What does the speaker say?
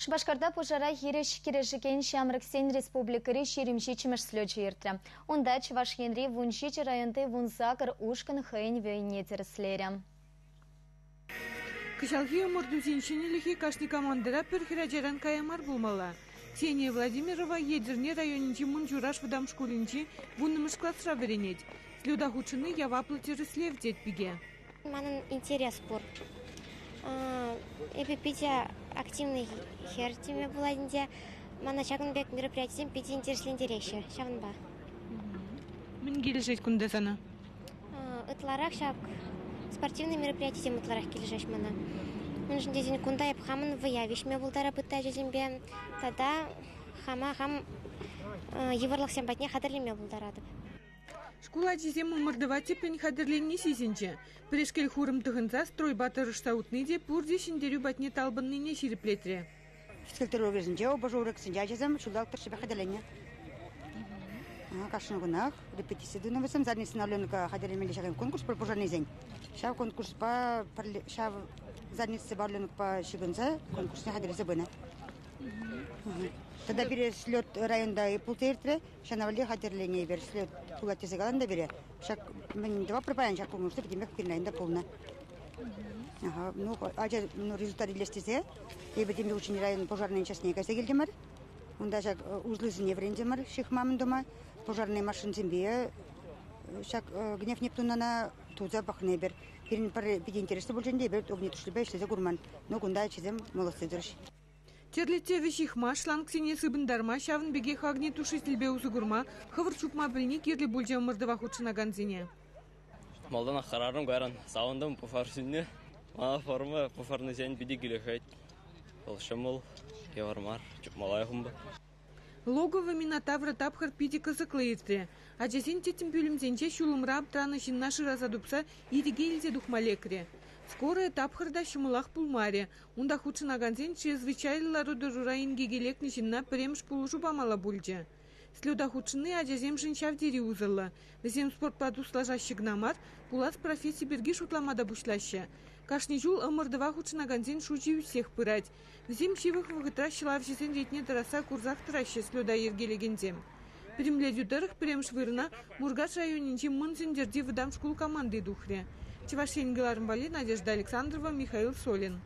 Шупашкарта пушара хирӗҫ кӗрешекен ҫамрӑксен республикӑри 27-мӗш слечӗ иртрӗ. Унта Чӑваш Енри 17 районти 18 ушкӑн хӑйӗн вӑйне тӗрӗслерӗ. Кӑҫалхи ӑмӑртусен ҫӗнӗлӗхӗ кашни командӑра пӗр хӗрачаран кая мар пулмалла. Ксения Владимирова Етӗрне районӗнчи Мӑн Чураш вӑтам шкулӗнчи вуннӑмӗш класра вӗренет. Слета хутшӑнни яваплӑ тӗрӗслев, тет пике. Манӑн интерес пур. Эпӗ питӗ активный хӗр теме пулать ӗнтӗ. Мана ҫакӑн пек мероприятисем питӗ интереслентереҫҫӗ ҫавӑнпа. Мӗн килӗшет кунта сана? Ытларах ҫак спортивный мероприятисем ытларах килӗшеҫ мана. Мӗншӗн тесен кунта эп хамӑн вӑя виҫме пултарап ытти ачасемпе тата хама хам йывӑрлӑхсем патне хатӗрлеме пултаратӑп. Шкул ачисем ӑмӑртӑва тӗплӗн хатӗрленни сисӗнчӗ. Пӗрешкел хурӑм тӑхӑнса стройпа тӑрӑшса утни те пурте ҫӗнтерӳ патне талпӑннине ҫирӗплетрӗ. Физкультура урокӗсенче, ОБЖ урокӗсенче ачасем ҫулталӑк тӑршшӗпе хатӗрленнӗ. Кашни кунах репетици тунӑ вӗсем. Зарницӑна Аленка хатӗрлемелли ҫакӑн конкурс пур пушарнӑйсен. Ҫав конкурспа ҫав Зарницӑпа Аленкӑпа ҫыхӑнса конкурсне хатӗрлесе пынӑ. Тата пире слет районта пулса иртрӗ. Ҫавна валли хатӗрленӗ эпир слет пулать тесе каланӑ та пире. Ҫак мӗн тӑватпӑр паян ҫак конкурсра пӗтӗмпех пирӗн районта пулнӑ. Ну, ача ну, результат илес тесе эпир темиҫе хутчен район пожарнӑй частне кайса килтӗмӗр. Унта ҫак узлысене вӗрентӗмӗр ҫыхма тума. Пожарнӑй машинсемпе ҫак Гнев Нептунана туса пӑхнӑ эпир. Пирӗн пӗр питӗ интереслӗ пулчӗ ӗнтӗ, эпир огнетушителпе ӗҫлесе курман. Ну, кунта ачасем молодцы турӗҫ. Тӗрлӗ тӗвӗ ҫыхма, шлангсене сыпӑнтарма, ҫавӑн пекех огнетушительпе усӑ курма, хӑвӑрт чупма пӗлни кирлӗ пулчӗ ӑмӑртӑва хутшӑнакансене. Малтанах хӑрарӑм, кайран савӑнтӑм пушар сӳннӗ. Мана форма пушарнӑйсен питӗ килӗшет. Вӑл ҫӑмӑл, йывӑр мар, чупма лайӑх унпа. Логово Минотавра тапхӑр питӗ кӑсӑклӑ иртрӗ. Ачасен тӗттӗм пӳлӗмсенче ҫулӑмра аптранӑ ҫынна шыраса тупса ирӗке илсе тухма лекрӗ. Скорая тапхӑр та ҫӑмӑлах пулмарӗ. Унта хутшӑнакансен чрезвычайлӑ лару-тӑрура инкеке лекнӗ ҫынна пӗрремӗш пулӑшу памалла пулчӗ. Слета хутшӑнни ачасемшӗн ҫав тери усӑллӑ. Вӗсем спортпа туслашаҫҫӗ кӑна мар, пулас професси пирки шутлама та пуҫлаҫҫӗ. Кашни ҫул ӑмӑртӑва хутшӑнакансен шучӗ ӳссех пырать. Вӗсем ҫывӑх вӑхӑтра ҫӑлавҫӑсен ретне тӑрасса курсах тӑраҫҫӗ слета йӗркелекенсем. Пӗтӗмлетӳ тӑрӑх пӗрремӗш вырӑна Муркаш районӗнчи Мӑн Сӗнтӗрти вӑтам шкул команди тухрӗ. Чӑваш Ен кӑларӑм валли Надежда Александрова, Михаил Солин.